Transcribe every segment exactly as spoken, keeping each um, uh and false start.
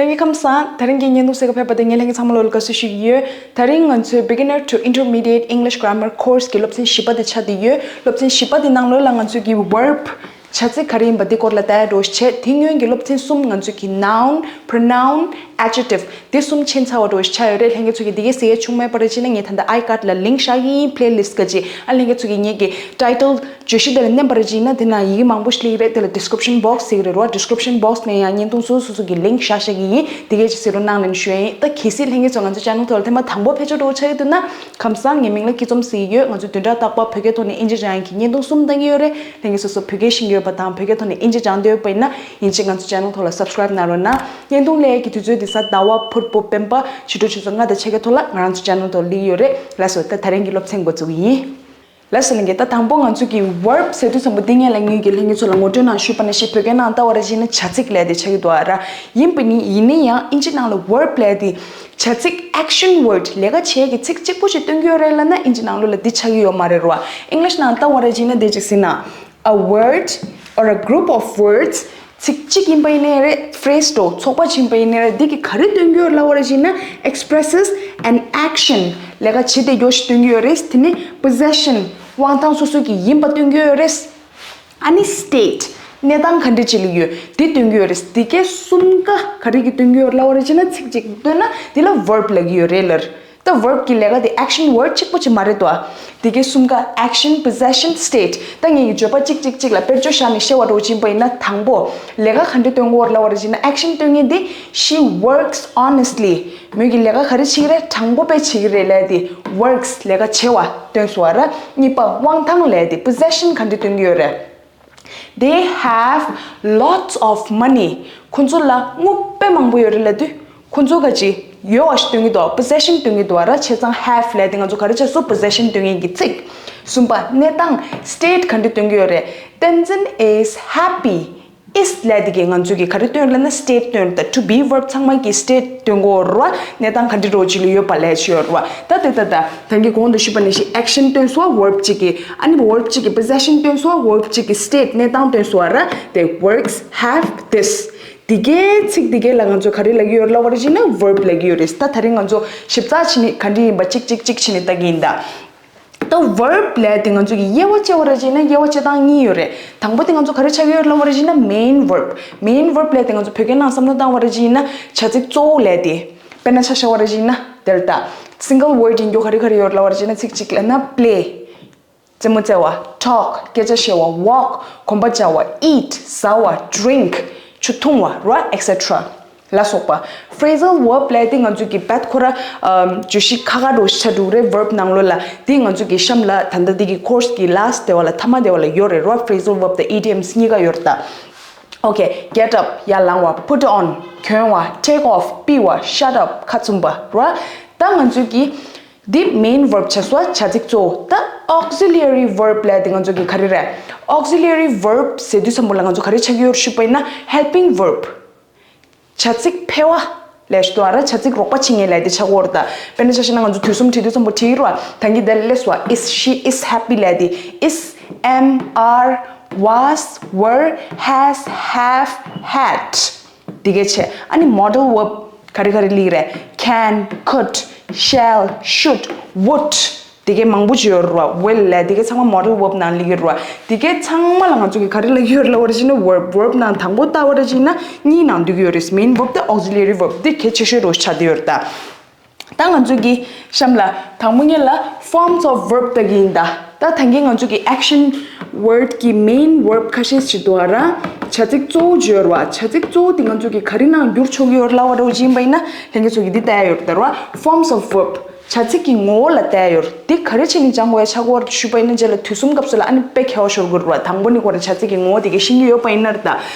ལྷན་རྒྱས་ཁམས་བཟང་། དེ་རིང་གི་བརྙན་ཐུང་གཟིགས་ག་ཕེབས་པ་དེ་ངས་ལྷན་རྒྱས་ཚང་མ་ལོ་ལ་དགའ་བསུ་ཞུ་གི་ཡོད། དེ་རིང་ང་ཚོའི་Beginner to Intermediate English Grammar Course གི་སློབ་ཚན་བཞི་པ་དེ་ཆགས་བསྡད་ཡོད། སློབ་ཚན་བཞི་པ་དེ་ནང་ལོགས་ལ་ང་ཚོས་ཀྱི་verb བྱ་ཚིག་ག་རེ་ཡིན་པ་དེ་སྐོར་ལ་ལྟ་ཡ་འགྲོ་ཞིག་བྱས། དེ་སྔོན་གྱི་སློབ་ཚན་གསུམ་ང་ཚོས་ཀྱི་noun, pronoun, adjective དེ་གསུམ་ཕྱིན་ཚར་བ་འགྲོ་ཞིག་ཆགས་ཡོད་རེད། ལྷན་རྒྱས་ཚོ་གིས་དེ་གས་གཟིགས་ཡས་བྱུང་མེད་པ་རེད་ཅེ་ན། ངས་ད་ལྟ་iCard ལ་link བཞག་གི་ཡིན། playlist ག་ཅིག་ཨ་ལྷན་རྒྱས་ཚོ་གིས་ངེད་ཀྱི་title བརྗོད་གཞི་དེ་ལ་མནན་པ་རེད་ཅེ་ན། དེ་ན་ཡི་གེ་མང་པོ་ཞིག་སླེབས་ཀྱི་རེད། དེ་ལ་description box ཟེར་གྱི་རེད་རོ། description box ནས་ཡང་བརྙན་ཐུང་སོ་སོ་སོ་གི་link བཞག་བཞག་གི་ཡིན། དེ་གས་ཅིག་གཟིགས་རོགས་གནང་ལབ་ཞུ་ཡ་ཡིན། ད་གལ་སྲིད་ལྷན་རྒྱས་ཚོ་ང་ཚོ་channel ཐོག་ལ་ཐེངས་མ་དང་པོ་ཕེབས་ཆོག་འགྲོ་ཆགས་ཀྱི་འདུག་ན། ཁམས་བཟང་། ངའི་མིང་ལ་སྐྱིད་འཛོམས་ཟེར་གྱི་ཡོད། ང་ཚོས་བདུན་ཕྲག་རྟག་པར་བོད་སྐད་ཐོག་ནས་དབྱིན་ཇི་སྦྱང་ཡག་གི་བརྙན་ཐུང་གསུམ་བཏང་གི་ཡོད་རེད། ལྷན་རྒྱས་སོ་སོ་བོད་སྐད་ཤེས་ཀྱི་ཡོད་པ་དང་བོད་སྐད་ཐོག་ནས་དབྱིན་ཇི་སྦྱང་འདོད་ཡོད་པ་ཡིན་ན། ཡིན་གཅིག་ང་ཚོ་channel ཐོག་ལ་subscribe གནང་རོགས་གནང་། བརྙན་ཐུང་སླེབས་ཡག་གི་དུས་ཚོད་དེ་གཟའ་ཟླ་བ་ཕུར་བུ་སྤེན་པ་ཕྱི་དྲོ་ཆུ་ཚོད་ལྔ་དང་ཕྱེད་ཀ་ཐོག་ལ་ང་རང་ཚོ་channel ཐོག་སླེབས་ཀྱི་ཡོད་རེད། ལགས་སོ། ད་དེ་རིང་གི་སློབ་ཚན་འགོ་འཛུགས་ཀྱི་ཡིན། ལགས་སོ་ལྷན་རྒྱས། ད་དང་པོ་ང་ཚོ་གི་verb ཟེར་དུས་ཙམ་པ་འདི་ངས་ལབ་མྱོང་གི། ལྷན་རྒྱས་ཚོ་ལ་ངོ་སྤྲོད་ནང་ཞུས་པ་ནང་བཞིན་བོད་སྐད་ནང་ལྟ་བ་རེད་ཅེ་ན་བྱ་ཚིག་ལབ་དེ་ཆགས་ཀྱི་འདུག་ཨ་ར། ཡིན་པ་ནི་ཡིན་ན་ཡང་དབྱིན་ཇི་ནང་ལ་verb ལབ་དེ་བྱ་ཚིག action word ལས་ཀ་བྱེད་ཀྱི་ཚིག་གཅིག་པོ་ཞིག་སྟོན་གྱི་ཡོད་རེད་ལབ་ན། དབྱིན་ཇི་ནང་ལོགས་ལ་འདི་ཆགས་ཀྱི་ཡོད་མ་རེད་རོ། English ནང་ལྟ་བ་རེད་ཅེ་ན་དེ་ཅིག་ཟེར་ན། A word or a group of words ཚིག་གཅིག་ཡིན་པ་ཡིན་ནའི་རེད། phrase འདྲ་བོ་ཚོགས་པ་ཅིག་ཡིན་པ་ཡིན་ནའི་རེད། འདི་གིས་ག་རེ་སྟོན་གྱི་ཡོད་ལབ་པ་རེད་ཅེ་ན། expresses an action ལས་ཀ་བྱེད་བསྡད་རྒྱུ་ཞིག་སྟོན་གྱི་ཡོད་རེད། དེ་ནི་possession དབང་ཐང་སོ་སོ་གི་ཡིན་པ་སྟོན་གྱི་ཡོད་རེད། ཨ་ནི་state གནས་སྟངས་ག་འདྲ་ཅིག་ལ་ཡོད་འདི་སྟོན་གྱི་ཡོད་རེད། འདི་གའི་གསུམ་ཀ་ག་རེ་གིས་སྟོན་གྱི་ཡོད་ལབ་པ་རེད་ཅེ་ན། ཚིག་གཅིག་སྟོན་ན་འདི་ལ་verb ལབ་ཀྱི་ཡོད་རེད་ལར། ད་verb གི་ལས་ཀ་དེ་action word གཅིག་པོ་ཅིག་མ་རེད་དོ། དེ་གའི་གསུམ་ཀ action, possession, state ད་ངས་ཀྱི་བརྗོད་པ་གཅིག་གཅིག་གཅིག་ལ་དཔེར་བརྗོད་བཞག་ནས་བཤད་པ་འདྲ་བོ་ཅིག་ཡིན་པ་ཡིན་ན། དང་པོ་ལས་ཀ་ག་འདྲ་སྟོན་གྱི་ཡོད་ལབ་པ་རེད་ཅེ་ན། action སྟོན་མཁན་དེ་she works honestly མོས་ཀྱི་ལས་ཀ་ག་རེ་བྱེད་ཀྱི་རེད། དྲང་པོ་དཔེ་བྱེད་ཀྱི་རེད་ལབ་དེ་works ལས་ཀ་བྱེད་པ་སྟོན་སོང་བ་ར། གཉིས་པ་དབང་ཐང་ལབ་དེ་possession ག་འདྲ་སྟོན་གྱི་ཡོད་རེད། They have lots of money ཁོ་ཚོ་ལ་དངུལ་དཔེ་མང་པོ་ཡོད་རེད་ལབ་དུས་ཁོ་ཚོ་ག་ཅིག་ཡོད་པ་ཞིག་སྟོན་གྱི་འདུག possession སྟོན་གྱི་འདུག་ར། བྱས་ཙང་have ལབ་དེ་ང་ཚོ་ག་རེ་བྱས་སོང་། possession སྟོན་མཁན་གྱི་ཚིག་གསུམ་པ་གནས་སྟངས་state ག་འདྲ་སྟོན་གྱི་ཡོད་རེད། Tenzin is happy is ལབ་དེ་གིས་ང་ཚོ་གི་ག་རེ་སྟོན་ལབ་ན་state སྟོན་ད། to be verb ཚང་མ་གི་state སྟོན་གྱི་ཡོད་རེད་བ། གནས་སྟངས་ག་འདྲ་འདྲ་བོ་ཅིག་ལ་ཡོད་པ་ལབ་ཀྱི་ཡོད་རེད་བ། ད་དེ་ད་ད་ད་གིན་གོང་དུ་ཞུས་པ་ནང་བཞིན་action སྟོན་སོང་བ་verb གཅིག་གི། ཨ་ནི་verb གཅིག་གི་possession སྟོན་སོང་བ། verb གཅིག་གི་state གནས་སྟངས་སྟོན་སོང་བ་ར། དེ་works have this དེ་གའི་ཚིག་དེ་གའི་ལ་ང་ཚོ་ག་རེ་ལབ་ཀྱི་ཡོད་རེད་ལབ་པ་རེད་ཅེ་ན་verb ལབ་ཀྱི་ཡོད་རེད། ད་དེ་རིང་ང་ཚོ་ཞིབ་ཚགས་བྱས་ནས་ག་འདྲ་ཡིན་པ་གཅིག་གཅིག་གཅིག་བྱས་ནས་ལྟ་གི་ཡིན་ད། ད་verb ལབ་དེ་ང་ཚོ་གི་དབྱེ་བ་བྱས་པ་རེད་ཅེ་ན་དབྱེ་བ་བྱེད་སྟངས་གཉིས་ཡོད་རེད། དང་པོ་དེ་ང་ཚོ་ག་རེ་ཆགས་ཀྱི་ཡོད་ལབ་པ་རེད་ཅེ་ན་main verb། main verb ལབ་དེ་ང་ཚོ་བོད་སྐད་ནང་བསམ་བློ་བཏང་བ་རེད་ཅེ་ན་བྱ་ཚིག་གཙོ་བོ་ལབ་དེ། དཔེར་ན་ཆ་བཞག་པ་རེད་ཅེ་ན་དེ་ལ་ད་single word ཡིན་རྒྱུ་ག་རེ་ག་རེ་ཡོད་ལབ་པ་རེད་ཅེ་ན་ཚིག་གཅིག་ལབ་ན་play རྩེད་མོ་རྩེ་བ། talk སྐད་ཆ་བཤད་པ། walk གོམ་པ་བྱ་བ། eat ཟ་བ། drink ཆུ་འཐུང་བ་ར། et cetera ལ་སོགས་པ། phrasal verb ལབ་དེ་ང་ཚོ་གི་རྦད་ཁོ་ར་ཨམ་བརྗོད་གཞི་ཁ་ཁ་འདྲ་བོ་ཞིག་ཆགས་འགྲོ་གི་རེད་verb ནང་ལོགས་ལ། དེ་ང་ཚོ་གི་གཤམ་ལ་ད་ལྟ་འདི་གི་course གི་last དེ་བ་ལ་མཐའ་མ་དེ་བ་ལ་ཡོད་རེད་ར། phrasal verb དང་idioms གཉིས་ཀ་ཡོད་རེད་ད། Okay, get up ཡར་ལངས་པ། put on གྱོན་པ། take off ཕུད་པ། shut up ཁ་བཙུམ་པ་ར། ད་ང་ཚོ་གི་འདི་main verb བྱས་སོང་བྱ་ཚིག་གཙོ་བོ། ད་auxiliary verb ལབ་དེ་ང་ཚོ་གི་ག་རེ་རེད། auxiliary verb ཟེར་དུས་ཙམ་པ་ལ་ང་ཚོ་ག་རེ་ཆགས་ཀྱི་ཡོད་ཞུས་པ་ཡིན་ན་helping verb བྱ་ཚིག་ཕལ་བ་ལབ་ཞུ་དོ་ཨ་ར། བྱ་ཚིག་རོགས་པ་བྱེད་མཁན་ལབ་དེ་ཆགས་ཀྱི་ཡོད་རེད་ད། དཔེར་ན་ཆ་བཞག་ན་ང་ཚོ་དུས་གསུམ་བྲིས་དུས་ཙམ་པ་བྲིས་ཡོད་རེད་བ། ད་གིན་དེ་ལ་སླེབས་སོང་བ། is she is happy ལབ་དེ་is am are was were has have had དེ་གས་བྱས། ཨ་ནི་modal verb ག་རེ་ག་རེ་སླེབས་རེད། can could shall should would དེ་གས་མང་པོ་ཅིག་ཡོད་རེད་བ། will ལབ་དེ་གས་ཚང་མ་modal verb ནང་སླེབས་ཡོད་རེད་བ། དེ་གས་ཚང་མ་ལ་ང་ཚོ་གིས་ག་རེ་ལབ་ཀྱི་ཡོད་རེད་ལབ་པ་རེད་ཅེ་ན་verb verb ནང་དང་པོ་བལྟ་བ་རེད་ཅེ་ན་གཉིས་ནང་འདུས་ཀྱི་ཡོད་རེད། main verb དང་auxiliary verb དེ་གལ་ཆེ་ཤོས་རུ་ཆགས་བསྡད་ཡོད་རེད་ད། ད་ང་ཚོ་གི་གཤམ་ལ་དང་པོ་ཉིད་ལ་forms of verb ལྟ་གི་ཡིན་ད། ད་ད་གིན་ང་ཚོ་གི་action word གི་main verb ཁ་ཤས་ཤིག་འདུག་ཨ་ར། བྱ་ཚིག་གཙོ་བོ་བརྗོད་ར། བྱ་ཚིག་གཙོ་བོ་དེ་ང་ཚོ་གི་ག་རེ་ནང་བསྒྱུར་ཆོག་གི་ཡོད་ལབ་པ་འདྲ་བོ་ཅིག་ཡིན་པ་ཡིན་ན་ལྷན་རྒྱས་ཚོ་གི་འདི་ལྟ་ཡ་ཡོད་རེད་ད་ར། forms of verb བྱ་ཚིག་གི་ངོ་བོ་ལ་ལྟ་ཡ་ཡོད་རེད། འདི་ག་རེ་བྱས་ནས་སྦྱང་དགོས་ཡ་ཆགས་ཀྱི་ཡོད་རེད་ཞུས་པ་ཡིན་ན་རྗེས་ལ་དུས་གསུམ་སྐབས་སུ་ལ་ཨ་ནི་དཔེ་གལ་བ་ཤོར་གི་རེད་བ། དང་པོ་ནས་ཁོ་རང་བྱ་ཚིག་གི་ངོ་བོ་དེ་གས་ཤེས་ཀྱི་ཡོད་པ་ཡིན་ན་རེད་ད།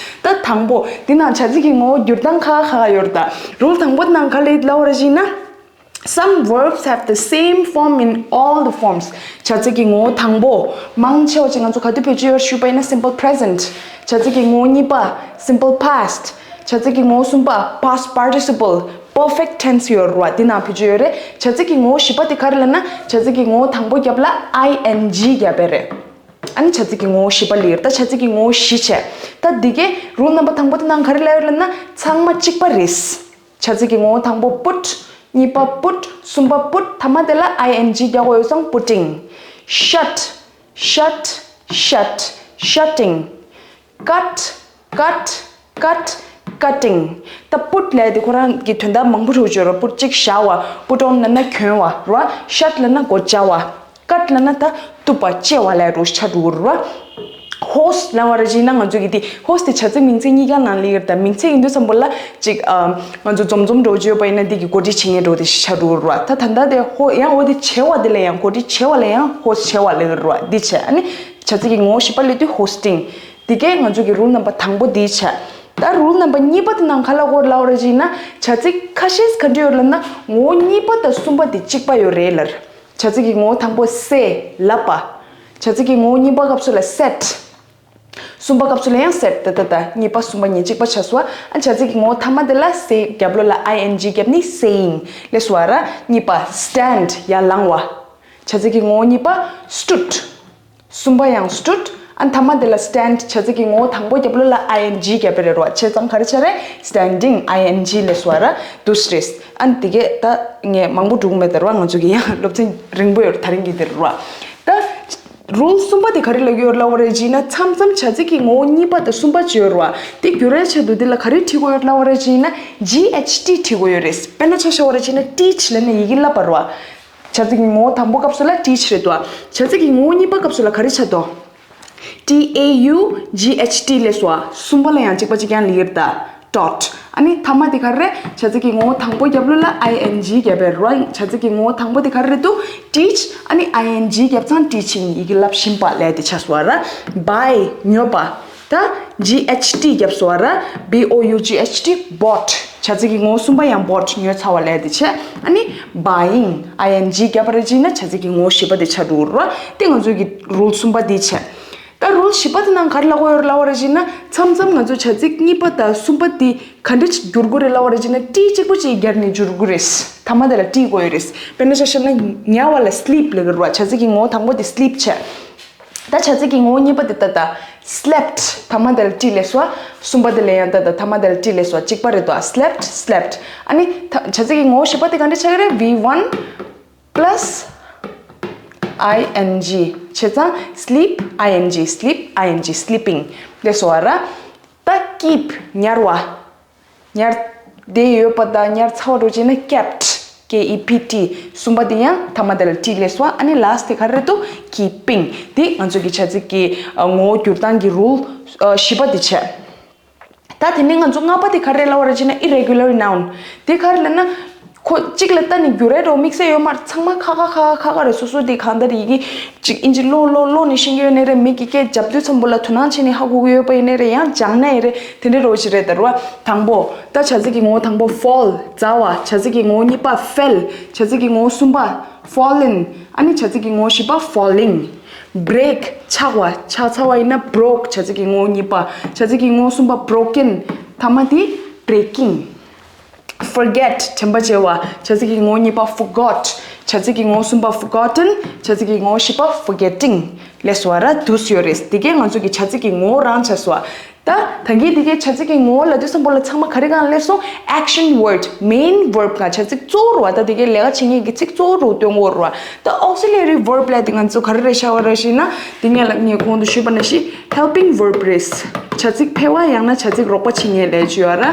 ད་དང་པོ་འདི་ནང་བྱ་ཚིག་གི་ངོ་བོ་བསྒྱུར་སྟངས་ཁག་ཁག་ཡོད་རེད་ད། rule དང་པོ་དེ་ནང་ག་རེ་ལབ་པ་རེད་ཅེ་ན། Some verbs have the same form in all the forms. བྱ་ཚིག་གི་ངོ་བོ་དང་པོ་མང་ཆེ་བ་ཅིག་ང་ཚོ་ག་དུས་བེད་སྤྱོད་ཡོད་ཞུས་པ་ཡིན་ན་simple present། བྱ་ཚིག་གི་ངོ་བོ་གཉིས་པ་simple past། བྱ་ཚིག་གི་ངོ་བོ་གསུམ་པ་past participle། perfect tense ཡོད་རེད་བ། འདི་ནང་བེད་སྤྱོད་ཡོད་རེད། བྱ་ཚིག་གི་ངོ་བོ་བཞི་པ་དེ་ག་རེ་ལབ་ན་བྱ་ཚིག་གི་ངོ་བོ་དང་པོ་རྒྱབ་ལ་ing རྒྱབ་པ་རེད། ཨ་ནི་བྱ་ཚིག་གི་ངོ་བོ་བཞི་པ་ལབ་ཡོད་རེད། ད་བྱ་ཚིག་གི་ངོ་བོ་བཞི་བྱས། ད་འདི་གའི་rule རྣམ་པ་དང་པོ་དེ་ནང་ག་རེ་ལབ་ཡོད་ལབ་ན་ཚང་མ་གཅིག་པ་རེད། བྱ་ཚིག་གི་ངོ་བོ་དང་པོ་put། གཉིས་པ་put། གསུམ་པ་put། ཐ་མ་དེ་ལ་ing རྒྱག་དགོས་ཡོད་ཙང་putting། shut, shut, shut, shutting. cut, cut, cut, cutting. ད་put ལབ་དེ་ཁོ་རང་གི་དོན་དག་མང་པོ་འགྲོ་གི་ཡོད་རེད། put གཅིག་བཞག་པ། put on ལབ་ན་གྱོན་པ་རེད་བ། shut ལབ་ན་སྒོ་བཅག་པ། cut ལབ་ན་ད་གཏུབ་པ་བཅད་པ་ལབ་འགྲོ་ཆགས་འགྲོ་གི་རེད་བ། hose ལབ་པ་རེད་བྱས་ན་ང་ཚོ་གི་དེ་hose དེ་བྱ་ཚིག་མིང་ཚིག་གཉིས་ཀ་ནང་སླེབས་ཀྱི་རེད། ད་མིང་ཚིག་ཡིན་དུས་ཙམ་པོ་ལ་ཅིག་ཨ། ང་ཚོ་འཛོམས་འཛོམས་འགྲོ་གི་ཡོད་པ་ཡིན་ན་འདི་གི་གོ་སྒྲིག་བྱེད་མཁན་འགྲོ་དེ་ཞིག་ཆགས་འགྲོ་གི་རེད་བ། ད་ད་ལྟ་དེ་ཧོ་ཡང་འོ་དེ་བྱེད་པ་དེ་ལ་ཡང་གོ་སྒྲིག་བྱེད་པ་ལ་ཡང་hose བྱེད་པ་ལབ་ཀྱི་རེད་བ། འདི་བྱས་ཨ་ནི་བྱ་ཚིག་གི་ངོ་བོ་བཞི་པ་སླེབས་དུས་hosting། འདི་གས་ང་ཚོ་གི་rule number དང་པོ་འདི་བྱས། ད་rule number གཉིས་པ་དེ་ནང་ག་ལབ་ཀྱི་ཡོད་རེད་ལབ་པ་རེད་བྱས་ན། བྱ་ཚིག་ཁ་ཤས་ག་འདྲ་ཡོད་ལབ་ན་ངོ་བོ་གཉིས་པ་དང་གསུམ་པ་དེ་གཅིག་པ་ཡོད་རེད་ལབ། བྱ་ཚིག་གི་ངོ་བོ་དང་པོ་say ལབ་པ། བྱ་ཚིག་གི་ངོ་བོ་གཉིས་པ་སྐབས་སུ་ལ་said། གསུམ་པ་སྐབས་སུ་ལ་ཡང་said། ད་ད་ད་གཉིས་པ་གསུམ་པ་གཉིས་གཅིག་པ་ཆགས་སོང་། ཨ་བྱ་ཚིག་གི་ངོ་བོ་ཐ་མ་དེ་ལ་say རྒྱབ་ལོགས་ལ་ing བརྒྱབ་ནས་saying ལབ་སོང་བ་ར། གཉིས་པ་stand ཡར་ལངས་པ། བྱ་ཚིག་གི་ངོ་བོ་གཉིས་པ་stood། གསུམ་པ་ཡང་stood། ཨ་ཐ་མ་དེ་ལ་stand། བྱ་ཚིག་གི་ངོ་བོ་དང་པོ་རྒྱབ་ལོགས་ལ་ing བརྒྱབ་པ་རེད་ར། བྱས་ཙང་ག་རེ་ཆགས་རེད། standing ing ལབ་སོང་བ་ར། འདུག་སེ་རེད། ཨ་དེ་གས་ད་ངས་མང་པོ་འགྲོ་གི་མེད་ད་ར། ང་ཚོ་གི་ཡང་སློབ་ཚན་རིང་པོ་ཡོད་ར། ད་རིང་གི་དེ་ར། ད་rule གསུམ་པ་དེ་ག་རེ་ལབ་ཀྱི་ཡོད་ལབ་པ་རེད་བྱས་ན། མཚམས་མཚམས་བྱ་ཚིག་གི་ངོ་བོ་གཉིས་པ་དང་གསུམ་པ་ཅིག་ཡོད་ར། དེ་བསྒྱུར་ཡའི་ཆེད་དུ་དེ་ལ་ག་རེ་བྲིས་དགོས་ཡོད་ལབ་པ་རེད་བྱས་ན། ght བྲིས་དགོས་ཡོད་རེད། དཔེར་ན་ཆ་བཞག་པ་རེད་བྱས་ན་teach ལབ་ནས་ཡི་གེ་བསླབ་པ་ར། བྱ་ཚིག་གི་ངོ་བོ་དང་པོ་སྐབས་སུ་ལ་teach རེད་དོ། བྱ་ཚིག་གི་ངོ་བོ་གཉིས་པ་སྐབས་སུ་ལ་ག་རེ་ཆགས་དོ། T A U G H T ལབ་སོང་བ། གསུམ་པ་ལ་ཡང་གཅིག་པ་གཅིག་རྐྱང་ལབ་ཀྱི་རེད་ད། taught། ཨ་ནི་ཐ་མ་དེ་ག་རེ་རེད། བྱ་ཚིག་གི་ངོ་བོ་དང་པོ་རྒྱབ་ལོགས་ལ་ing བརྒྱབ་པ་རེད་ར། བྱ་ཚིག་གི་ངོ་བོ་དང་པོ་དེ་ག་རེ་རེད་འདུག teach། ཨ་ནི་ing བརྒྱབ་ཙང་teaching ཡི་གེ་བསླབ་བཞིན་པ་ལབ་དེ་ཆགས་སོང་བ་ར། buy ཉོ་བ། ད་G H T བརྒྱབ་སོང་བ་ར། B O U G H T bought། བྱ་ཚིག་གི་ངོ་བོ་གསུམ་པ་ཡང་bought ཉོས་ཚར་བ་ལབ་དེ་བྱས། ཨ་ནི་buying ing བརྒྱབ་པ་རེད་བྱས་ན་བྱ་ཚིག་གི་ངོ་བོ་བཞི་པ་དེ་ཆགས་འགྲོ་གི་རེད་བ། དེ་ང་ཚོ་གི་rule གསུམ་པ་དེ་བྱས། ད་rule བཞི་པ་དེ་ནང་ག་རེ་ལབ་ཀྱི་ཡོད་རེད་ལབ་པ་རེད་བྱས་ན། མཚམས་མཚམས་ང་ཚོ་བྱ་ཚིག་གཉིས་པ་དང་གསུམ་པ་དེ་ག་འདྲ་བསྒྱུར་དགོས་རེད་ལབ་པ་རེད་བྱས་ན། T གཅིག་པོ་ཅིག་བརྒྱབ་ནས་བསྒྱུར་དགོས་རེད། ཐ་མ་དེ་ལ་T དགོས་ཡོད་རེད། དཔེར་ན་ཆ་བཞག་ན་ཉལ་བ་ལ་sleep ལབ་ཀྱི་རེད་བ། བྱ་ཚིག་གི་ངོ་བོ་དང་པོ་དེ་sleep བྱས། ད་བྱ་ཚིག་གི་ངོ་བོ་གཉིས་པ་དེ་ད་ལྟ་slept། ཐ་མ་དེ་ལ་T སླེབས་སོང་། གསུམ་པ་དེ་ལ་ཡང་ད་ལྟ་ཐ་མ་དེ་ལ་T སླེབས་སོང་། གཅིག་པ་རེད་དོ། slept, slept། ཨ་ནི་ད་བྱ་ཚིག་གི་ངོ་བོ་བཞི་པ་དེ་ག་འདྲ་ཆགས་ཀྱི་རེད། V one plus ing བྱས་ཙང་sleep ing sleep ing sleeping སླེབས་སོང་བ་ར། ད་keep ཉར་བ། ཉར་བསྡད་ཡོད་པ་དང་ཉར་ཚར་བ་འདྲ་བྱས་ན་kept K E P T། གསུམ་པ་དེ་ཡང་ཐ་མ་དེ་ལ་T སླེབས་སོང་། ཨ་ནི་last དེ་ག་རེ་རེད་འདུག keeping། དེ་ང་ཚོ་གི་བྱ་ཚིག་གི་ཨ་ངོ་བོ་བསྒྱུར་སྟངས་ཀྱི་rule ཨ་བཞི་པ་དེ་བྱས། ད་དེ་ནས་ང་ཚོ་ལྔ་པ་དེ་ག་རེ་རེད་ལབ་པ་རེད་བྱས་ན་irregular noun། དེ་ག་རེ་ལབ་ན། ཁོ་གཅིག་ལ་ལྟ་ནས་བསྒྱུར་ཡས་འདྲ་བོ་དམིགས་བསལ་ཡོད་མ་རེད། ཚང་མ་ཁ་ཁ་ཁ་ཁ་ཁ་རེད། སོ་སོ་དེ་གང་ལྟར་ཡི་གེ་ཅིག་ཨིན་ཇི་ཀློག་ཀློག་ཀློག་ནས་ཤེས་ཀྱི་ཡོད་ནའི་རེད། མི་དགེ་སྐད་རྒྱབ་དུས་ཙམ་པོ་ལ་དོ་སྣང་བྱས་ནས་ཧ་གོ་གི་ཡོད་པ་ཡིན་ནའི་རེད། ཡང་སྦྱངས་ནའི་རེད། དེ་འདྲ་འདྲ་བོ་ཞིག་རེད་ད་ར། དང་པོ་ད་བྱ་ཚིག་གི་ངོ་བོ་དང་པོ་fall ཟ་བ། བྱ་ཚིག་གི་ངོ་བོ་གཉིས་པ་fell། བྱ་ཚིག་གི་ངོ་བོ་གསུམ་པ་fallen། ཨ་ནི་བྱ་ཚིག་གི་ངོ་བོ་བཞི་པ་falling། break ཆག་པ། ཆག་ཚར་བ་ཡིན་ན་broke། བྱ་ཚིག་གི་ངོ་བོ་གཉིས་པ། བྱ་ཚིག་གི་ངོ་བོ་གསུམ་པ་broken། ཐ་མ་དེ་breaking། forget དྲན་པ་བརྗེད་པ། བྱ་ཚིག་གི་ངོ་བོ་གཉིས་པ་forgot། བྱ་ཚིག་གི་ངོ་བོ་གསུམ་པ་forgotten། བྱ་ཚིག་གི་ངོ་བོ་བཞི་པ་forgetting ལབ་སོང་བ་ར། འདུག་སེ་ཡོད་རེད། དེ་གས་ང་ཚོ་གི་བྱ་ཚིག་གི་ངོ་བོ་རང་ཆགས་སོང་བ། ད་ད་གིན་དེ་གས་བྱ་ཚིག་གི་ངོ་བོ་ལབ་དུས་ཙམ་པོ་ལ་ཚང་མ་ག་རེ་སྒང་སླེབས་སོང་། action word main verb སྒང་བྱ་ཚིག་གཙོ་བོ་རེད་བ། ད་དེ་གས་ལས་ཀ་བྱེད་མཁན་གྱི་ཚིག་གཙོ་བོ་རུ་སྟོན་གྱི་ཡོད་རེད་བ། ད་auxiliary verb ལབ་དེ་ང་ཚོ་ག་རེ་རེད་ཤག་པ་རེད་ཞེ་ན། དེ་ངས་ལ་ངས་གོང་དུ་ཞུས་པ་ནང་བཞིན་helping verb རེད། བྱ་ཚིག་འཕེལ་བ་ཡང་ན་བྱ་ཚིག་རོགས་པ་བྱེད་མཁན་ལབ་ཀྱི་ཡོད་ར།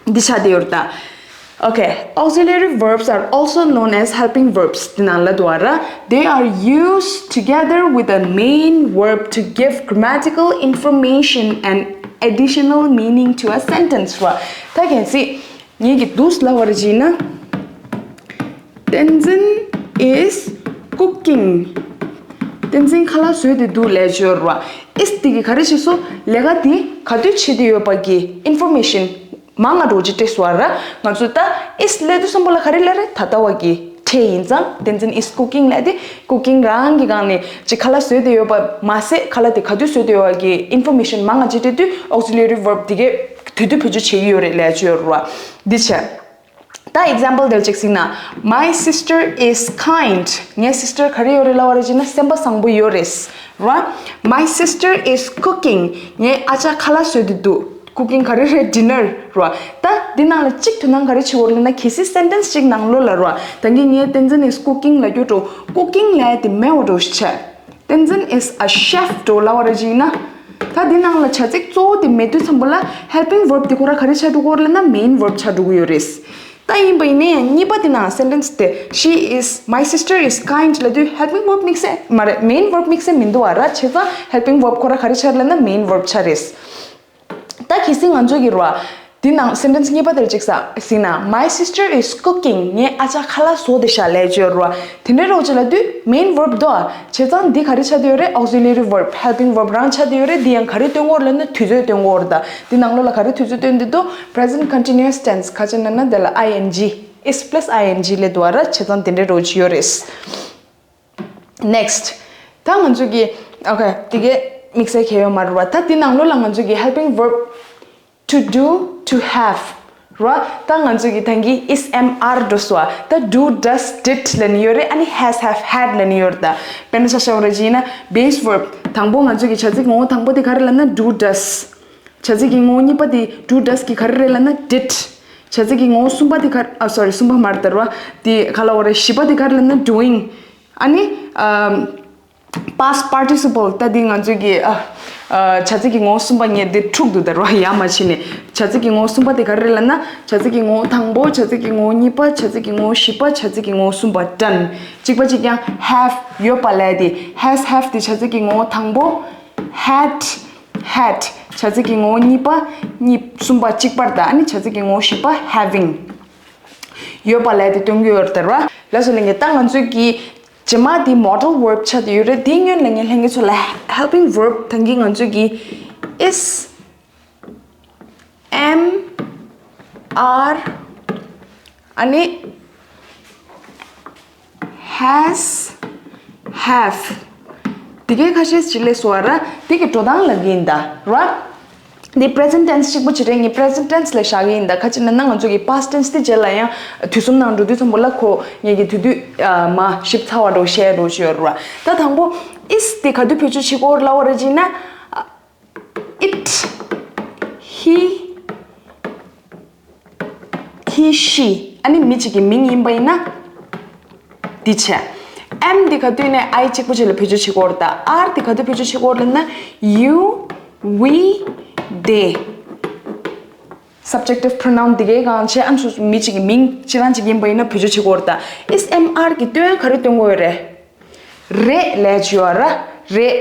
འདི་ཆགས་བསྡད་ཡོད་རེད་ད། Okay, auxiliary verbs are also known as helping verbs དེ་ནང་ལ་འདུག་བ་ར། They are used together with the main verb to give grammatical information and additional meaning to a sentence ར། ད་གལ་སྲིད་ངེད་ཀྱིས་འདུག་སེ་ལབ་པ་རེད་བྱས་ན། བསྟན་འཛིན is cooking། བསྟན་འཛིན་ཁ་ལག་བཟོས་ཏེ་འདུག་ལབ་ཀྱི་ཡོད་རེད་བ། is དེ་གིས་ག་རེ་བྱས་སོང་། ལས་ཀ་དེ་ག་དུས་བྱེད་དེ་ཡོད་པ་གི་information མང་ང་འདྲ་བོ་ཅིག་སྤྲད་སོང་བ་ར། ང་ཚོ་ད་is ལབ་དུས་ཙམ་པོ་ལ་ག་རེ་ལབ་རེད། ད་ལྟ་བ་གི་ཕྲད་ཡིན་ཙང་བསྟན་འཛིན་is cooking ལབ་དེ་cooking རང་གི་སྒང་ནས་ཅིག་ཁ་ལག་བཟོས་ཏེ་ཡོད་པ་མ་ཟད། ཁ་ལག་དེ་ག་དུས་བཟོས་ཏེ་ཡོད་པ་གི་information མང་ང་ཅིག་སྤྲད་དུས་auxiliary verb དེ་གས་དེ་དུས་བེད་སྤྱོད་བྱེད་ཀྱི་ཡོད་རེད་ལབ་ཀྱི་ཡོད་རེད་བ། འདི་བྱས། ད་example དེ་ལ་ཅིག་གཟིགས་ན། My sister is kind. ངའི་sister ག་རེ་ཡོད་རེད་ལབ་པ་རེད་བྱས་ན་སེམས་པ་བཟང་པོ་ཡོད་རེད། ར། My sister is cooking. ངའི་ཨ་ཅག་ཁ་ལག་བཟོས་ཏེ་འདུག cooking ག་རེ་རེད། dinner ར། ད་འདི་ནང་ལ་གཅིག་དོ་སྣང་ག་རེ་བྱེད་དགོས་རེད་ལབ་ན། གལ་སྲིད་sentence གཅིག་ནང་ལོགས་ལ་ར། ད་གིན་ངས་བསྟན་འཛིན་is cooking ལབ་རྒྱུ་འགྲོ། cooking ལབ་དེ་མེད་པ་འགྲོ་ཤག་བསྟན་འཛིན is a chef འགྲོ་ལབ་པ་ར་ཅིག་ཡིན་ན། ད་འདི་ནང་ལ་བྱ་ཚིག་གཙོ་བོ་དེ་མེད་དུས་ཙམ་པ་ལ་helping verb དེ་ཁོ་ར་ག་རེ་ཆགས་འགྲོ་གི་ཡོད་རེད་ལབ་ན། main verb ཆགས་འགྲོ་གི་ཡོད་རེད། ད་ཡིན་པ་ཡིན་ན་ཡང་གཉིས་པ་དེ་ནང་sentence དེ། she is, my sister is kind ལབ་དུས་helping verb དམིགས་བསལ་མ་རེད། main verb དམིགས་བསལ་མི་འདུག་བ་ར། བྱས་ཙང་helping verb ཁོ་ར་ག་རེ་ཆགས་ལབ་ན་main verb ཆགས་རེད། ད་གལ་སྲིད་ང་ཚོ་གི་ར། འདི་ནང་sentence གཉིས་པ་དེར་ཅིག་ས་ཟིན་ན། my sister is cooking ངའི་ཨ་ཅག་ཁ་ལག་བཟོ་བསྡད་ཤག་ལབ་ཀྱི་ཡོད་ར། དེ་འདྲའི་རོགས་ཅིག་ལབ་དུས་main verb དོ། བྱས་ཙང་འདི་ག་རེ་ཆགས་བསྡད་ཡོད་རེད། auxiliary verb, helping verb རང་ཆགས་བསྡད་ཡོད་རེད། འདི་ཡང་ག་རེ་སྟོན་གྱི་ཡོད་རེད་ལབ་ན་དུས་ཚོད་སྟོན་གྱི་ཡོད་རེད། ད་འདི་ནང་ལོགས་ལ་ག་རེ་དུས་ཚོད་སྟོན་བསྡད་འདུག present continuous tense ག་ཅི་ན་ན་དེ་ལ་ing, is plus ing སླེབས་འདུག་བ་ར། བྱས་ཙང་དེ་འདྲའི་རོགས་ཅིག་ཡོད་རེད། next ད་ང་ཚོ་གི okay དེ་གའི་དམིགས་བསལ་གལ་ཡོད་མ་རེད་བ། ད་དེ་ནང་ལོགས་ལ་ང་ཚོ་གི་helping verb to do, to have ར། ད་ང་ཚོ་གི་ད་གིན་is, am, are འགྲོ་སོང་བ། ད་do, does, did ལབ་ནི་ཡོད་རེད། ཨ་ནི་has, have, had ལབ་ནི་ཡོད་རེད། ད་དཔེར་ན་ཆ་བཞག་པ་རེད་ཅིག་ཡིན་ན་base verb དང་པོ་ང་ཚོ་གི་བྱ་ཚིག་ངོ་བོ་དང་པོ་དེ་ག་རེ་ལབ་ན་do, does བྱ་ཚིག་གི་ངོ་བོ་གཉིས་པ་དེ་do, does གི་ག་རེ་རེད་ལབ་ན་did བྱ་ཚིག་གི་ངོ་བོ་གསུམ་པ་དེ་ག་རེ། ཨ་sorry གསུམ་པ་མ་རེད་ད་ར། དེ་ག་ལབ་དགོས་རེད། བཞི་པ་དེ་ག་རེ་ལབ་ན་doing ཨ་ནི་ཨམ། past participle ད་འདི་ང་ཚོས་ཀྱི་ཨ། ཨ། བྱ་ཚིག་གི་ངོ་བོ་གསུམ་པ་ངས་འདི་འཁྲུག་འདུག་ད་ར། ཡ་མ་བྱས་ནས་བྱ་ཚིག་གི་ངོ་བོ་གསུམ་པ་དེ་ག་རེ་རེད་ལབ་ན། བྱ་ཚིག་གི་ངོ་བོ་དང་པོ། བྱ་ཚིག་གི་ངོ་བོ་གཉིས་པ། བྱ་ཚིག་གི་ངོ་བོ་བཞི་པ། བྱ་ཚིག་གི་ངོ་བོ་གསུམ་པ། done གཅིག་པ་གཅིག་རྐྱང་། have ཡོད་པ་ལབ་དེ། has, have དེ་བྱ་ཚིག་གི་ངོ་བོ་དང་པོ། had, had བྱ་ཚིག་གི་ངོ་བོ་གཉིས་པ། གཉིས་གསུམ་པ་གཅིག་པར་དང་། ཨ་ནི་བྱ་ཚིག་གི་ངོ་བོ་བཞི་པ་having ཡོད་པ་ལབ་དེ་སྟོན་གྱི་ཡོད་རེད་ད་ར། ལགས་སོ་ལྷན་རྒྱས། ད་ང་ཚོས་ཀྱི་རྗེས་མ་དེ་modal verb ཆགས་བསྡད་ཡོད་རེད། དེའི་སྔོན་ལ་ངས་ལྷན་རྒྱས་ཚོ་ལ་helping verb ད་གིན་ང་ཚོས་ཀྱི་is, am, are ཨ་ནི་has, have དེ་གའི་ཁ་ཤས་ཅིག་སླེབས་སོང་བ་ར། དེ་གི་འགྲོ་སྟངས་ལབ་ཀྱི་ཡིན་ད་ར། འདི་present tense གཅིག་པོ་ཅིག་རེད། ངས་present tense ལ་བཞག་གི་ཡིན་ད། ག་ཅི་ན་ན་ང་ཚོ་གི་past tense དེ་རྗེས་ལ་ཡང་དུས་གསུམ་ནང་འགྲོ་དུས་ཙམ་པོ་ལ་ཁོ་ངེད་ཀྱི་དུས་དུས་མ་ཞིབ་ཚགས་པ་འགྲོ་བཤད་འགྲོ་ཞུ་ཡོད་ར། ད་དང་པོ་is དེ་ག་དུས་བེད་སྤྱོད་བྱེད་དགོས་ལབ་པ་རེད་ཅིག་ན། It, he, he, she ཨ་ནི་མི་གཅིག་གི་མིང་ཡིན་པ་ཡིན་ན་འདི་བྱས། am འདི་ག་དུས་ནས་I གཅིག་པོ་ཅིག་ལ་བེད་སྤྱོད་བྱེད་དགོས་རེད་ད། are འདི་ག་དུས་བེད་སྤྱོད་བྱེད་དགོས་རེད་ལབ་ན། you, we, they subjective pronoun འདི་གའི་སྒང་བྱས། ཨ་ནི་མི་གཅིག་གི་མིང་ཁྱེད་རང་གཅིག་ཡིན་པ་ཡིན་ན་བེད་སྤྱོད་བྱེད་དགོས་རེད་ད། is, am, are གི་དོན་ག་རེ་སྟོན་དགོས་ཡོད་རེད། རེད་ལབ་ཀྱི་ཡོད་ར། རེད།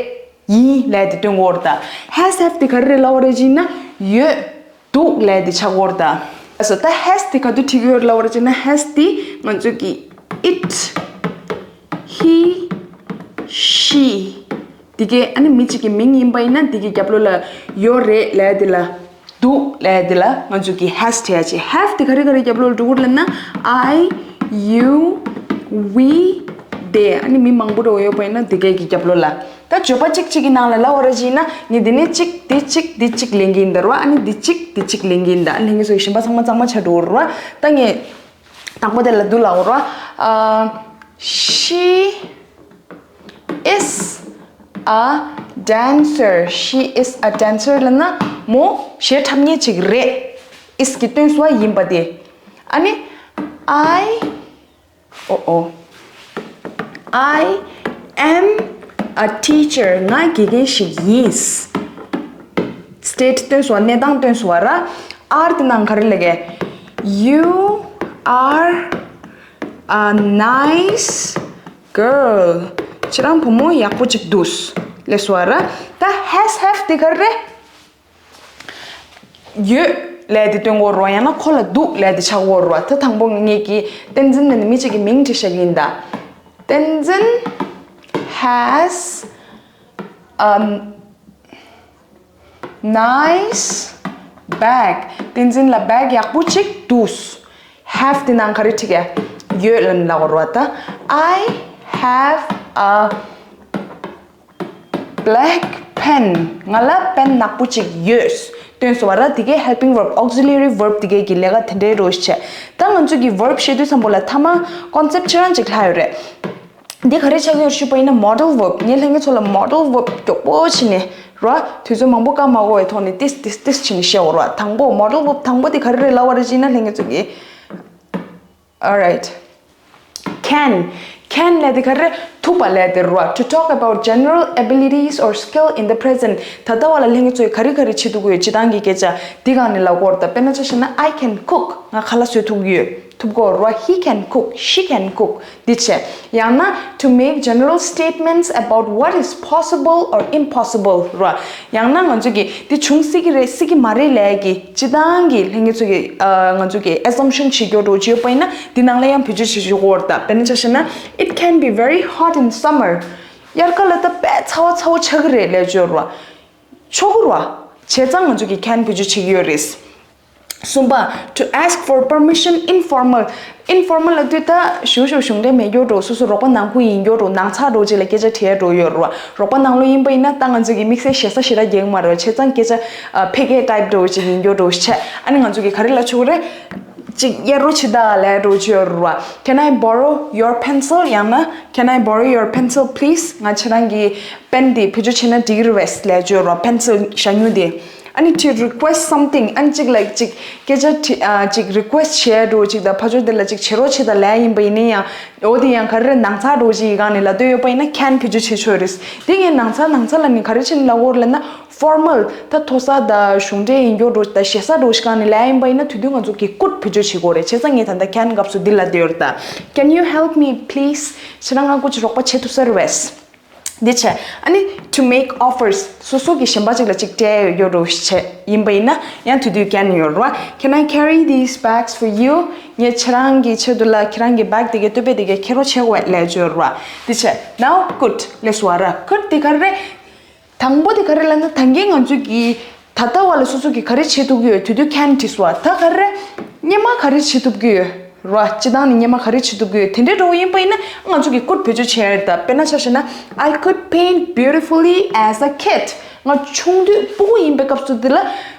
ཡིན་ལབ་དེ་སྟོན་གྱི་ཡོད་རེད་ད། has, have དེ་ག་རེ་རེད་ལབ་པ་རེད་ཅིག་ན། ཡོད། འདུག་ལབ་དེ་ཆགས་ཀྱི་ཡོད་རེད་ད། ཨ་སོ་ད་has དེ་ག་དུས་ཁྲིད་ཀྱི་ཡོད་རེད་ལབ་པ་རེད་ཅིག་ན། has དེ་ང་ཚོས་ཀྱི་it, he, she དེ་གའི་ཨ་ནི་མི་གཅིག་གི་མིང་ཡིན་པ་ཡིན་ན་དེ་གའི་རྒྱབ་ལོགས་ལ་ཡོད་རེད་ལབ་དེ་ལ། འདུག་ལབ་དེ་ལ་ང་ཚོས་ཀྱི་has བྲིས་ཡ་ཅིག have དེ་ག་རེ་ག་རེ་རྒྱབ་ལོགས་ལ་འགྲོ་གི་རེད་ལབ་ན། I, you, we, they ཨ་ནི་མི་མང་པོ་འདྲ་བོ་ཡོད་པ་ཡིན་ན་དེ་གའི་གི་རྒྱབ་ལོགས་ལ། ད་བརྗོད་པ་གཅིག་གཅིག་གི་ནང་ལ་ལབ་པ་རེད་ཅིག་ཡིན་ན། ངས་འདི་ནས་གཅིག་འདི་གཅིག་འདི་གཅིག་ལེན་གྱི་ཡིན་ད་ར། ཨ་ནི་འདི་གཅིག་འདི་གཅིག་ལེན་གྱི་ཡིན་ད། ལྷན་རྒྱས་ཚོ་གི་གཞན་པ་ཚང་མ་གཙང་མ་ཆགས་འགྲོ་གི་རེད་ར། ད་ངས་དང་པོ་དེ་ལ་འདུག་ལབ་དགོས་ར། ཨ། She is a dancer. She is a dancer ལབ་ན་མོ་གཞས་འཁྲབ་མཁན་ཅིག་རེད། is གི་སྟོན་སོ་ཡིན་པ་དེ། ཨ་ནི། I, oh, oh, I am a teacher. ང་དགེ་རྒན་ཞིག་ཡིན། state སྟོན་སོ་གནས་སྟངས་སྟོན་སོ་ར། are དེ་ནང་ག་རེ་ལབ་ཀྱི། You are a nice girl. ཁྱེད་རང་བུ་མོ་ཡག་པོ་ཅིག་འདུག་ལབ་སོ་ར། ད་has, have དེ་ག་རེ་རེད། ཡོད་ལབ་དེ་སྟོན་གྱི་ཡོད་རེད་བ། ཡང་ན་ཁོ་ལ་འདུག་ལབ་དེ་ཆགས་ཀྱི་ཡོད་རེད་བ། ད་དང་པོ་ངེད་ཀྱི་བསྟན་འཛིན་ལབ་ནས་མི་གཅིག་གི་མིང་བྲིས་བཞག་གི་ཡིན་ད། བསྟན་འཛིན་has a nice bag. བསྟན་འཛིན་ལ་བེག་ཡག་པོ་ཅིག་འདུག have དེ་ནང་ག་རེ་བྲིས་ཀྱི། ཡོད་ལབ་ནས་ལབ་དགོས་རེད་བ། ད། I have a black pen. ང་ལ་པེན་ནག་པོ་ཅིག་ཡོད། སྟོན་སོ་བ་ར། དེ་གའི་helping verb, auxiliary verb དེ་གའི་གི་ལས་ཀ་དེ་འདྲའི་རོ་ཞིག་བྱས། ད་ང་ཚོ་གི་verb བཤད་དུས་ཙམ་པོ་ལ་ཐ་མ་concept ཁྱེད་རང་ཅིག་ལྷག་ཡོད་རེད། འདི་ག་རེ་ཆགས་ཀྱི་ཡོད་ཞུས་པ་ཡིན་ན་modal verb། ངས་ལྷན་རྒྱས་ཚོ་ལ་modal verb མགྱོགས་པོ་བྱས་ནས་ ར། དུས་ཚོད་མང་པོ་བཀག་མ་དགོས་པའི་ཐོག་ནས་ཏིས་ཏིས་ཏིས་བྱས་ནས་བཤད་འོ་ར། དང་པོ་modal verb དང་པོ་དེ་ག་རེ་རེད་ལབ་པ་རེད་ཅེ་ན་ལྷན་རྒྱས་ཚོ་གིས། Alright. Can. Can ལབ་དེ་ག་རེ་རེད། ཐུབ་པ་ལབ་དེ་ར། To talk about general abilities or skill in the present. ད་ལྟ་བ་ལ་ལྷན་རྒྱས་ཚོས་ག་རེ་ག་རེ་བྱེད་ཐུབ་ཀྱི་ཡོད་སྤྱིར་བཏང་གི་སྐད་ཆ་འདི་སྒང་ནས་ལབ་དགོས་རེད་ད། དཔེར་ན་ཆ་བཞག་ན། I can cook. ང་ཁ་ལག་བཟོ་ཐུབ་ཀྱི་ཡོད། ཐུབ་གོ་ར། He can cook. She can cook. འདི་བྱས། ཡང་ན། To make general statements about what is possible or impossible ར། ཡང་ན་ང་ཚོ་གིས་འདི་འབྱུང་སྲིད་ཀྱི་རེད་སྲིད་ཀྱི་མ་རེད་ལབ་ཀྱི་སྤྱིར་བཏང་གི་ལྷན་རྒྱས་ཚོ་གིས་ཨ་ང་ཚོ་གིས་assumption བྱེད་རྒྱུ་འདྲ་བོ་ཅིག་ཡོད་པ་ཡིན་ན་འདི་ནང་ལ་ཡང་བེད་སྤྱོད་བྱེད་ཆོག་གོ་ར་ད། དཔེར་ན་ཆ་བཞག་ན། It can be very hot in summer. དབྱར་ཁ་ལ་ད་དཔེ་ཚ་བ་ཚ་བོ་ཆགས་ཀྱི་རེད་ལབ་ཆོག་ར། ཆོག་གི་ར། བྱས་ཙང་ང་ཚོ་གིས་can བེད་སྤྱོད་བྱེད་ཀྱི་ཡོད་རེད། གསུམ་པ། To ask for permission informal. Informal ལབ་དུས་ད་ཞུ་ཞུ་གཞུང་འབྲེལ་མེད་རྒྱུ་འདྲ་བོ། སོ་སོ་རོགས་པ་གནང་ཁུལ་ཡིན་རྒྱུ་འདྲ་བོ། ནང་ཚགས་འདྲ་བོ་ཅིག་ལ་སྐད་ཆ་དྲི་ཡ་འདྲ་བོ་ཡོད་རེད་བ། རོགས་པ་གནང་ལོ་ཡིན་པ་ཡིན་ན་ད་ང་ཚོ་གི་དམིགས་བསལ་ཞེ་ས་ཞེ་དྲག་རྒྱག་གི་མ་རེད་བ། བྱས་ཙང་སྐད་ཆ་ཨ་ཕ་གིའི་type འདྲ་བོ་ཅིག་ཡིན་རྒྱུ་འདྲ་བོ་བྱས། ཨ་ནི་ང་ཚོ་གིས་ག་རེ་ལབ་ཆོག་གི་རེད། ཅིག་གཡར་རོགས་བྱེད་ད་ལབ་འདྲ་བོ་ཅིག་ཡོད་རེད་བ། Can I borrow your pencil? ཡང་ན། Can I borrow your pencil, please? ང་ཁྱེད་རང་གི་པེན་དེ་བེད་སྤྱོད་བྱས་ན་འགྲིག་གི་རེད་བས་ལབ་ཆོག་རེད་བ། པེན་སིལ་ཞ་སྨྱུག་དེ། ཨ་ནི་to request something. ཨ་ནི་གཅིག་ལ་གཅིག་སྐད་ཆ་དྲི་ཨ་གཅིག་request བྱས་འགྲོ་གཅིག་དང་ཕར་ཕྱོགས་དེ་ལ་གཅིག་བྱེད་རོགས་བྱེད་དང་ལབ་ཡིན་པ་ཡིན་ན་ཡང་འོ་དེ་ཡང་ག་རེ་རེད། ནང་ཚགས་འགྲོ་གཅིག་ཡི་གང་ནས་ལབ་འདོད་ཡོད་པ་ཡིན་ན་can བེད་སྤྱོད་བྱེད་ཆོག་རེད། དེ་ངས་ནང་ཚགས་ནང་ཚགས་ལ་ནི་ག་རེ་བྱས་ནས་ལབ་དགོས་རེད་ལབ་ན། formal ད་མཐོ་ས་དང་གཞུང་འབྲེལ་ཡིན་རྒྱུ་འགྲོ་དང་ཞེ་ས་འགྲོ་གཅིག་གང་ནས་ལབ་ཡིན་པ་ཡིན་ན་དེ་དུས་ང་ཚོ་གིས་could བེད་སྤྱོད་བྱེད་དགོས་རེད། བྱས་ཙང་ངས་ད་ལྟ་can སྐབས་སུ་འདི་ལབ་བསྡད་ཡོད་རེད་ད། Can you help me please? ཁྱེད་རང་ང་སྐུ་མཁྱེན་རོགས་པ་བྱེད་ཐུབ་ས་རེད་བས། འདི་བྱས། ཨ་ནི་to make offers. སོ་སོ་གིས་གཞན་པ་ཅིག་ལ་ཅིག་སྤྲད་ཡོད་རོ་བྱས་ཡིན་པ་ཡིན་ན་ཡང་དེ་དུས་can ཡོད་རོ། Can I carry these bags for you? ངས་ཁྱེད་རང་གི་ཆེད་དུ་ལ་ཁྱེད་རང་གི་bag དེ་གའི་སྟོད་པ་དེ་གའི་ཁྱེར་རོགས་བྱེད་དགོས་ལབ་ཡོད་རོ། འདི་བྱས། Now could. ལགས་སོ་ཨ་ར། Could དེ་ག་རེ་རེད། དང་པོ་དེ་ག་རེ་ལབ་ན་ད་གིན་ང་ཚོ་གིས་ད་ལྟ་བ་ལ་སོ་སོ་གིས་ག་རེ་བྱེད་ཐུབ་ཀྱི་ཡོད་དེ་དུས་can དྲིས་སོ། ད་ག་རེ་རེད། སྔོན་མ་ག་རེ་བྱེད་ཐུབ་ཀྱི་ཡོད་རོ། སྤྱིར་བཏང་ནས་སྔོན་མ་ག་རེ་བྱེད་ཐུབ་ཀྱི་ཡོད་དེ་འདྲའི་འགྲོ་བ་ཡིན་པ་ཡིན་ན་ང་ཚོ་གིས་could བེད་སྤྱོད་བྱེད་ཡ་རེད་ད། དཔེར་ན་ཆ་བཞག་ན། I could paint beautifully as a kid. ང་ཆུང་དུས་སྤུ་གུ་ཡིན་པའི་སྐབས་སུ་དེ་ལ་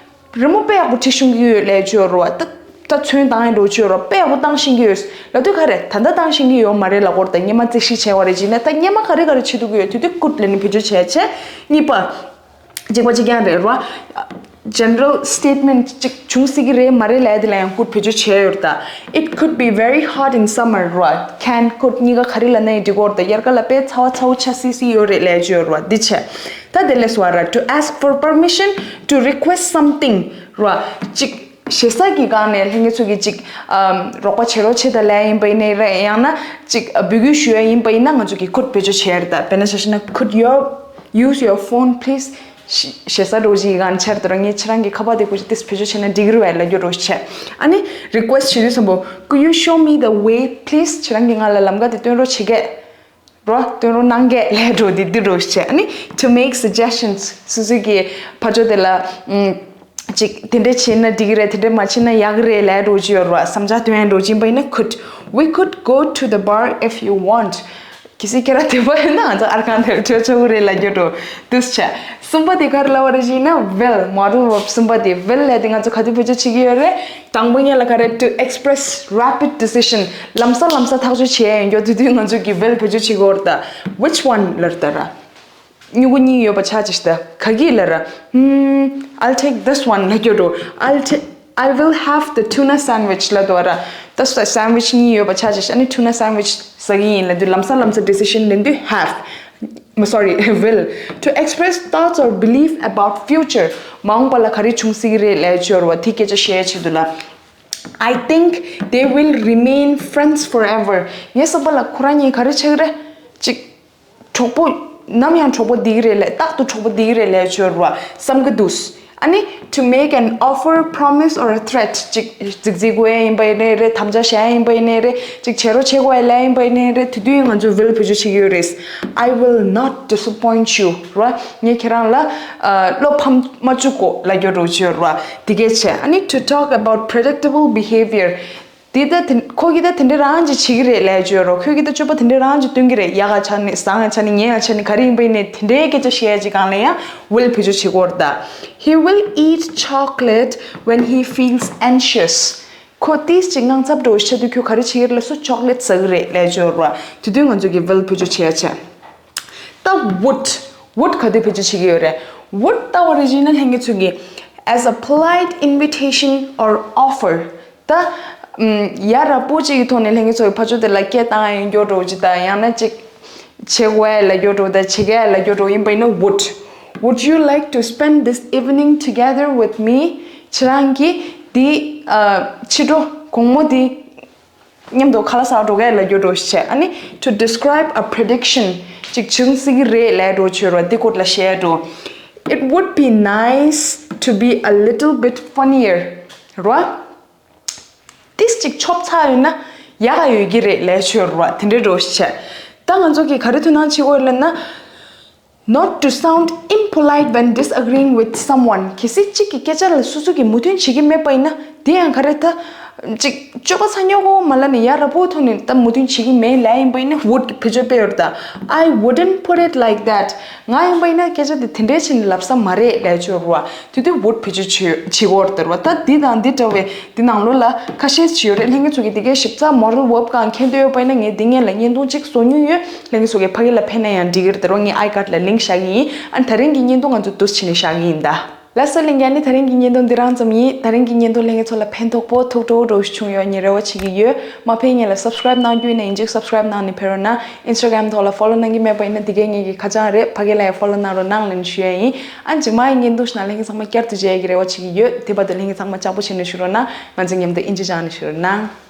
རི་མོ་དཔེ་ཡག་པོ་བྲིས་ཤེས་ཀྱི་ཡོད་ལབ་ཡོད་རོ། ད་ད་ཚོན་བཏང་ཡ་འགྲོ་ཆོད་རོ། དཔེ་ཡག་པོ་བཏང་ཤེས་ཀྱི་ཡོད་ལབ་དུས་ག་རེ། ད་ལྟ་བཏང་ཤེས་ཀྱི་ཡོད་མ་རེད་ལབ་དགོས་རེད་ད། སྔོན་མ་རྩིས་ཞིབ་བྱས་པ་རེད་ཅེ་ན། ད་སྔོན་མ་ག་རེ་ག་རེ་བྱེད་ཐུབ་ཀྱི་ཡོད་དེ་དུས་could ལབ་ནས་བེད་སྤྱོད་བྱས་བྱས། གཉིས་པ། གཅིག་པ་གཅིག་རྐྱང་རེད་རོ། General statement ཅིག་བྱུང་སྲིད་ཀྱི་རེད་མ་རེད་ལབ་ཡ་དེ་ལ་ཡང་could བེད་སྤྱོད་བྱས་ཡོད་རེད་ད། It could be very hot in summer རོ། Can could གཉིས་ཀ་ག་རེ་ལབ་ན་ཡང་འགྲིག་གི་རེད་ད། དབྱར་ཁ་ལ་དཔེ་ཚ་བ་ཚ་བོ་ཆགས་སྲིད་སྲིད་ཡོད་རེད་ལབ་ཡ་ཅིག་ཡོད་རོ། འདི་བྱས། ད་དེ་ལས་སོ་ཨ་ར། To ask for permission to request something རོ། ཅིག་ཞེ་ས་གི་སྒང་ནས་ལྷན་རྒྱས་ཚོ་གིས་ཅིག་ཨམ་རོགས་པ་བྱེད་རོགས་བྱེད་དང་ལབ་ཡ་ཡིན་པ་ཡིན་ནའི་རེད། ཡང་ན་ཅིག་འབོད་སྐུལ་ཞུ་ཡ་ཡིན་པ་ཡིན་ན་ང་ཚོ་གིས་could བེད་སྤྱོད་བྱས་ཡ་རེད་ད། དཔེར་ན་ཆ་བཞག་ན། Could you use your phone please? ཞེ་ཞེ་ས་འདྲ་བོ་ཅིག་གི་སྒང་ནས་ཆགས་རེད་ད་ར། ངས་ཁྱེད་རང་གི་ཁ་པར་དེ་ཁུར་ཅིག་ཏིས་བེད་སྤྱོད་བྱས་ན་འགྲིག་གི་རེད་བས་ལབ་རྒྱུ་འདྲ་བོ་བྱས། ཨ་ནི་request བྱེད་དུས་ཙམ་པོ། Could you show me the way please? ཁྱེད་རང་གིས་ང་ལ་ལམ་ཀ་དེ་སྟོན་རོགས་བྱེད་གས། རོ། སྟོན་རོགས་གནང་གས་ལབ་འདྲ་བོ་དེ་འདི་འདྲ་བོ་བྱས། ཨ་ནི་to make suggestions. སོ་སོ་གི་ཕར་ཕྱོགས་དེ་ལ་ཨམ་ཅིག་དེ་འདྲས་བྱས་ན་འགྲིག་གི་རེད། དེ་འདྲས་མ་བྱས་ན་ཡག་གི་རེད་ལབ་འདྲ་བོ་ཅིག་ཡོད་རེད་བ། བསམ་འཆར་སྟོན་ཡ་འདྲ་བོ་ཅིག་ཡིན་པ་ཡིན་ན་could. We could go to the bar if you want. གལ་སྲིད་ཁྱེད་རང་འདོད་པ་ཡོད་ན་ང་ཚོ་ཨར་ཁང་དེར་འགྲོ་ཆོག་གི་རེད་ལབ་རྒྱུ་འདྲ་བོ་འདུག་སེ་བྱས། གསུམ་པ་དེ་ག་རེ་ལབ་པ་རེད་ཅེ་ན། will. Modal verb གསུམ་པ་དེ། will ལབ་དེ་ང་ཚོ་ག་དུས་བེད་སྤྱོད་བྱེད་ཀྱི་ཡོད་རེད། དང་པོ་ཉིད་ལ་ག་རེ། To express rapid decision. ལམ་སང་ལམ་སང་ཐག་གཅོད་བྱེད་ཡ་ཡིན་རྒྱུ་དེ་དུས་ང་ཚོ་གིས་will བེད་སྤྱོད་བྱེད་ཀྱི་ཡོད་རེད་ད། Which one ལབ་རེད་ད་ར། སྨྱུ་གུ་གཉིས་ཡོད་པ་ཆ་ཅིག་ད་ག་གི་ལབ་ར། ཧུམ། I'll take this one ལབ་རྒྱུ་འདྲ་བོ། I'll ta- I will have the tuna sandwich ལབ་འདུག་བ་ར། ད་སོ་sandwich གཉིས་ཡོད་པ་ཆ་ཅིག་ཨ་ནི་tuna sandwich ཟ་གི་ཡིན་ལབ་དུས་ལམ་སང་ལམ་སང་decision ལེན་དུས་have. Sorry, will. To express thoughts or belief about future. མ་འོངས་པ་ལ་ག་རེ་འབྱུང་སྲིད་ཀྱི་རེད་ལབ་ཡ་ཅིག་ཡོད་རེད་བ། དེ་སྐད་ཆ་བཤད་ཡ་ཆེད་དུ་ལ། I think they will remain friends forever. ངའི་བསམ་པ་ལ་ཁོ་རང་གཉིས་ག་རེ་ཆགས་ཀྱི་རེད། ཅིག་གྲོགས་པོ། ནམ་ཡང་གྲོགས་པོ་བསྡད་ཀྱི་རེད་ལབ། རྟག་ཏུ་གྲོགས་པོ་བསྡད་ཀྱི་རེད་ལབ་ཡ་ཅིག་ཡོད་རེད་བ། བསམ་གྱི་འདུག་ཨ་ནི། To make an offer, promise or a threat. ཅིག་རྫིག་རྫིག་དགོས་ཡ་ཡིན་པ་ཡིན་ནའི་རེད། དམ་བཅའ་བཞག་ཡ་ཡིན་པ་ཡིན་ནའི་རེད། ཅིག་བྱེད་རོགས་བྱེད་དགོས་ཡ་ལབ་ཡ་ཡིན་པ་ཡིན་ནའི་རེད། དེ་དུས་ང་ཚོས་will བེད་སྤྱོད་བྱེད་ཀྱི་ཡོད་རེད། I will not disappoint you ར། ངས་ཁྱེད་རང་ལ་ཨ་བློ་ཕམ་མ་བཅུག་གོ་ལབ་རྒྱུ་འདྲ་བོ་ཅིག་ཡོད་རེད་བ། དེ་གས་བྱས། ཨ་ནི། To talk about predictable behavior. དེ་ད་དེ་ཁོ་གིས་ད་དེ་འདྲ་རང་ཅིག་བྱེད་ཀྱི་རེད་ལབ་ཡ་ཅིག་ཡོད་རེད། ཁོ་གིས་ད་སྤྱོད་པ་དེ་འདྲ་རང་ཅིག་སྟོན་གྱི་རེད། ཡག་ག་ཆགས་ནས་བཟང་ང་ཆགས་ནས་ངན་ཡ་ཆགས་ནས་ག་རེ་ཡིན་པ་ཡིན་ནའི་དེ་འདྲའི་སྐད་ཆ་བཤད་ཡ་ཅིག་སྒང་ལ་ཡང་will བེད་སྤྱོད་བྱེད་ཀྱི་ཡོད་རེད་ད། He will eat chocolate when he feels anxious. ཁོ་ཏིས་ཅིག་དངངས་འཚབ་འདྲ་བོ་ཆགས་དུས་ཁོས་ག་རེ་བྱེད་ཀྱི་རེད་ལབ་སོ་chocolate ཟ་གི་རེད་ལབ་ཡ་ཅིག་ཡོད་རེད་བ། དེ་དུས་ང་ཚོ་གིས་will བེད་སྤྱོད་བྱེད་ཡ་བྱས། ད་would། would ག་དུས་བེད་སྤྱོད་བྱེད་ཀྱི་ཡོད་རེད། would ལྟ་བ་རེད་བྱས་ན་ལྷན་རྒྱས་ཚོ་གིས as a polite invitation or offer ད་ཡ་རབས་པོ་ཅིག་གི་ཐོག་ནས་ལྷན་རྒྱས་ཚོ་གིས་ཕར་ཕྱོགས་དེ་ལ་སྐད་བཏང་ཡ་ཡོད་འགྲོ་ཅིག་ད་ཡང་ན་ཅིག་བྱེད་དགོས་ལབ་རྒྱུ་འགྲོ་ད་བྱེད་ག་ལབ་རྒྱུ་འགྲོ་ཡིན་པ་ཡིན་ན་would would you like to spend this evening together with me ཁྱེད་རང་གིས་འདི་ཕྱི་དྲོ་དགོང་མོ་འདི་མཉམ་དུ་ཁ་ལག་ཟ་འགྲོ་ག་ལབ་རྒྱུ་འགྲོ་ཞེས་བྱས། ཨ་ནི་to describe a prediction ཅིག་བྱུང་སྲིད་ཀྱི་རེད་ལབ་འགྲོ་ཆོས་རོ་འདི་སྐོར་ལ་བཤད་འགྲོ། It would be nice to be a little bit funnier རོ། ཏིས་ཅིག་ཆོབ་ཚ་ཡོད་ན་ཡག་ག་ཡོད་ཀྱི་རེད་ལབ་ཆོས་རོ་དེ་འདྲའི་འགྲོ་ཞེས་བྱས། ད་ང་ཚོ་གིས་ག་རེ་དོ་སྣང་བྱེད་དགོས་ལབ་ན། Not to sound impolite when disagreeing with someone གལ་སྲིད་གཅིག་གི་སྐད་ཆ་ལ་སོ་སོ་གིས་མོས་མཐུན་བྱེད་ཀྱི་མེད་པ་ཡིན་ན་དེ་ཡང་ག་རེ་ད། ཅིག་སྤྱོད་པ་ཚ་ཉོ་གོ་མ་ལ་ནི་ཡ་ར་པོ་ཐོག་ནས་ད་མོས་མཐུན་བྱེད་ཀྱི་མེད་ལབ་ཡིན་པ་ཡིན་ན་would བེད་སྤྱོད་སྤེལ་ཡོད་ད། I wouldn't put it like that ང་ཡིན་པ་ཡིན་ན་སྐད་ཆ་དེ་དེ་འདྲའི་ཕྱིན་ལབ་ས་མ་རེད་ལབ་ཆོག་རུ་བ། དེ་དུས་would བེད་སྤྱོད་བྱེད་བྱེད་གོ་ར་ད་རུ་བ། ད་འདི་དང་འདི་འདྲ་བའི་འདི་ནང་ལོགས་ལ་ཁ་ཤས་ཅིག་ཡོད་རེད། ལྷན་རྒྱས་ཚོ་གིས་འདི་གའི་ཞིབ་ཚགས་moral verb གང་མཁྱེན་འདོད་ཡོད་པ་ཡིན་ན་ངས་འདི་སྔོན་ལ་བརྙན་ཐུང་གཅིག་བཟོ་མྱོང་ཡོད། ལྷན་རྒྱས་ཚོ་གིས་ཕ་གི་ལ་ཕན་ན་ཡང་འགྲིག་གི་རེད་ད་རུ་བ། ངས་I card ལ་link བཞག་གི་ཡིན། ཨ་ནི་ད་རིང་གི་བརྙན་ཐུང་ང་ཚོ་འདུག་སེ་བྱས་ནས་བཞག་གི་ཡིན་ད། ལགས་སོ་ལྷན་རྒྱས། ཨ་ནི་ད་རིང་གི་བརྙན་ཐུང་འདི་རང་ཙམ་ཡིན། ད་རིང་གི་བརྙན་ཐུང་ལྷན་རྒྱས་ཚོ་ལ་ཕན་ཐོགས་པོ་ཐུགས་སྤྲོ་བོ་འདྲ་བོ་ཞིག་བྱུང་ཡོད་ངས་རེ་བ་བྱེད་ཀྱི་ཡོད། མ་ཕེབས་ངེས་ལ་subscribe གནང་རྒྱུ་ཡིན་ན་ཡིན་གཅིག་subscribe གནང་ནས་ཕེབས་རོགས་གནང་། Instagram ཐོག་ལ་follow གནང་གི་མེད་པ་ཡིན་ན་འདི་གའི་ངེད་ཀྱི་ཁ་བྱང་རེད། ཕ་གི་ལ་ཡང་follow གནང་རོགས་གནང་ལབ་ནས་ཞུ་ཡ་ཡིན། ཨ་ནི་རྗེས་མ་ཡི་བརྙན་ཐུང་ཞིག་ནང་ལྷན་རྒྱས་ཚང་མ་བསྐྱར་དུ་མཇལ་ཡ་གི་རེ་བ་བྱེད་ཀྱི་ཡོད། དེ་བར་དུ་ལྷན་རྒྱས་ཚང་མ་ཅག་པོ་བྱས་ནས་བཞུགས་རོགས་གནང་། ང་ཚོ་མཉམ་དུ་ཨིན་ཇི་སྦྱངས་ནས་བཞུགས་རོགས་གནང་།